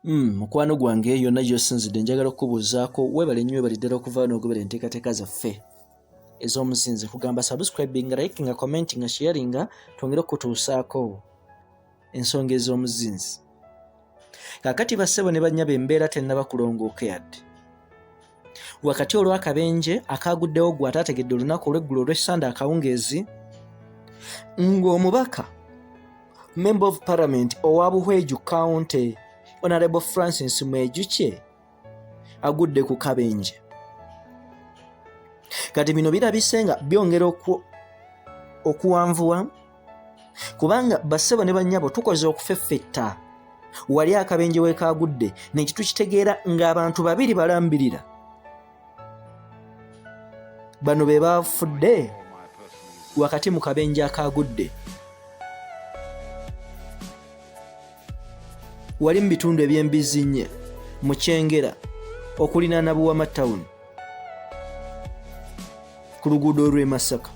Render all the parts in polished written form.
Mukwano gwange yonna gy'osinzidde njagala okukubuuzaako weebale nnyo weebale ddala okuva n'ogobera enteekateeka zaffe ez'omuzinzi kugamba subscribinga likinga commentinga sharinga twongere okukutuusaako ensonga ez'omuzinzi. Kaakati bassebo ne bannyabo embeera tennaba kulongooka yadde. Wakati olw'akabenje akaaguddewo gwe ataategedde olunaku olw'eggulo olw'Essande akawungeezi ng'omubaka Member of Parliament owa Buhweju County Honorable Francis Mwijukye agudde ku kabenje. Kati bino birabise nga byongera okuwanvuwa kubanga bassebo ne bannyabo tukoze okufeffetta wali akabenje wekaagudde nekitukitegeera ng'abantu babiri balambirira bano be bafudde wakati mu kabenje akaagudde wali mu bitundu eby'embizinnye mu Kyengera okulinaana Buwama Town ku luguudo olw'e Masaka.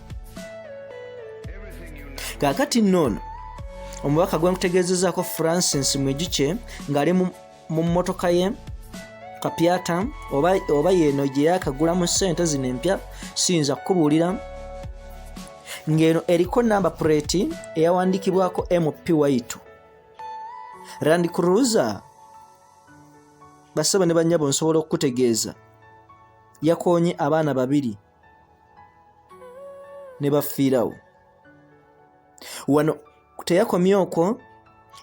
Kaakati nno ono omubaka gwe nkutegeezezaako Francis Mwijukye ng'ali mu mmotoka ye kapyata oba, oba yeeno gye yakagulamu ssente zino empya siyinza kukubuulira ng'eno eriko namba puleeti eyawandiikibwako mp waitu Land Cruiser bassebo ne bannyabo nsobola okukutegeeza yakoonye abaana babiri ne bafiirawo. Wano teyakomye okwo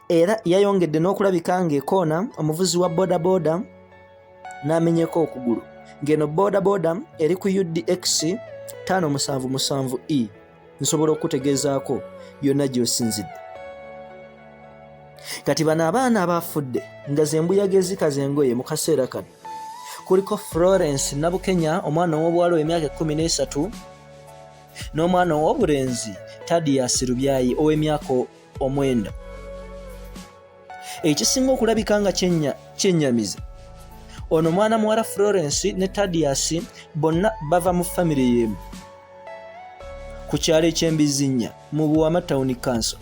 era yayongedde n'okulabika ng'ekoona omuvuzi wa bodaboda n'amenyeka okugulu ng'eno bodaboda eri ku UDX 577 E. Nsobola okukutegeezaako yonna gy'osinzidde. Kati bano abaana abaafudde nga zembuyaga ezikaza engoye mu kaseera kano kuliko Florence Nabukenya omwana ow'obuwala ow'emyaka 13 n'omwana ow'obulenzi Tadias Lubyayi ow'emyaka 9. Ekisinga okulabika nga kyennyamiza ono mwana muwala Florence ne Tadias bonna bava mu famire y'emu ku kyalo eky'Embizinnya mu Buwama Town Council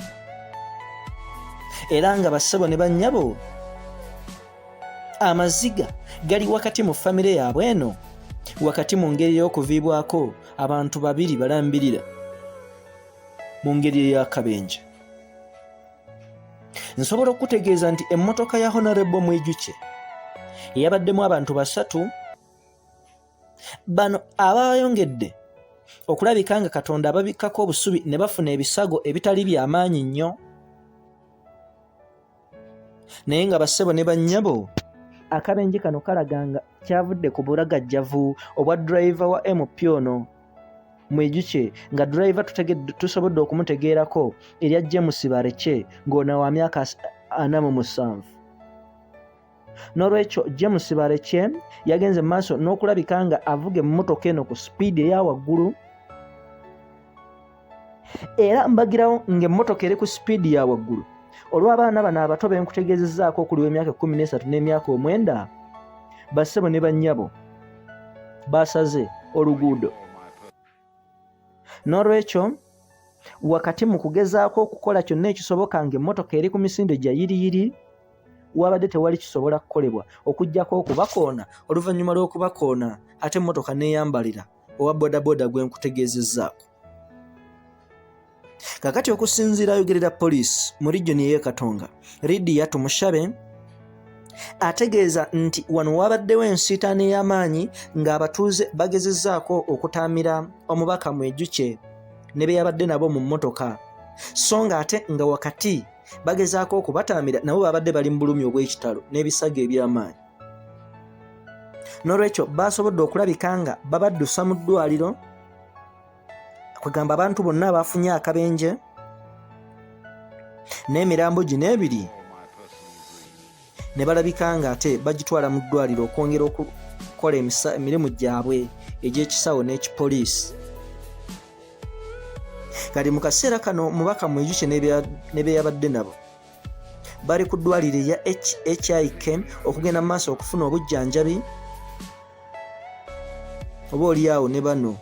era nga bassebo ne bannyabo amaziga gali wakati mu famire yaabwe eno wakati mu ngeri ey'okuviibwako abantu babiri balambirira mu ngeri ey'akabenje. Nsobola okukutegeeza nti emmotoka ya Honorable Mwijukye eyabaddemu abantu basatu bano abayongedde okulabika nga Katonda ababikkako obusubi ne bafuna ebisago ebitali byamaanyi nnyo naye nga bassebo ne bannyabo akabenje kano kalaga nga kyavudde ku bulagajjavu obwa driver wa MP ono Mwijukye nga driver tusobodde okumutegeerako erya James Barekye ng'ono wa myaka 47. N'olwekyo James Barekye yagenze mu maaso n'okulabika nga avuga emmotoka eno ku sipiidi eya waggulu era mbagirawo ng'emmotoka eri ku sipiidi ya waggulu olw'abaana bano abato be nkutegeezezzaako okuli w'emyaka 13 n'emyaka 9 bassebo ne bannyabo basaze oluguudo. N'olwekyo wakati mu kugezaako okukola kyonna ekisoboka ng'emmotoka eri ku misinde gya yiriyiri wabadde tewali kisobola kukolebwa okuggyako okubakoona oluvannyuma lw'okubakoona ate emmotoka n'eyambalira owa bodaboda gwe nkutegeezezzaako. Kakati okusinziira ayogerera poliisi mu regioni ey'e Katonga, Lydia Tumushabe ategeeza nti wano wabaddewo ensiitaano ey'amaanyi ng'abatuuze bagezezzaako okutaamira omubaka Mwijukye ne be yabadde nabo mu mmotoka so ng'ate nga wakati bagezaako okubataamira nabo babadde bali mu bulumi obw'ekitalo n'ebisago eby'amaanyi. N'olwekyo baasobodde okulabika nga babaddusa mu ddwaliro kwegamba abantu bonna abafunye akabenje n'emirambo gino ebiri ne balabika nga ate bagitwala mu ddwaliro okwongera okukola emirimu gyabwe egy'ekisawo n'ekipoliisi. Kati mu kaseera kano mubaka Mwijukye ne be yabadde nabo bali ku ddwaliro erya HIK okugenda mu maaso okufuna obujjanjabi oba olyawo ne bano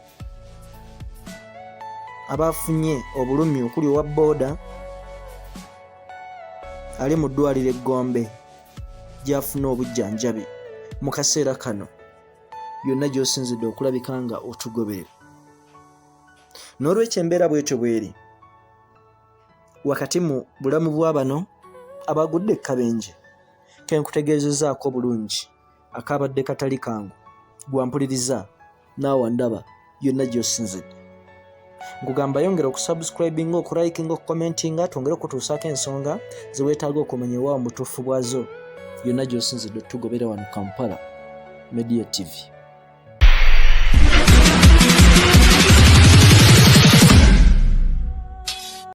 abafunye obulumi okuli owa bbooda ali mu ddwaliro e Gombe gy'afuna obujjanjabi mu kaseera kano yonna gy'osinzidde okulabika nga otugoberera. N'olwekyo embeera bwetyo bweri wakati mu bulamu bwa bano abagudde ekkabenje kenkutegeezezaako obulungi akabadde katali kangu gwampuliriza naawe ndaba yonna gy'osinzidde. Nkugamba yongera okusubscribinga, okulikinga, okukomentinga twongere okutuusaako ensonga zeweetaaga okumanya ewaawo mubutuufu bwazo yonna gy'osinzidde otugobera wano Kampala Media TV.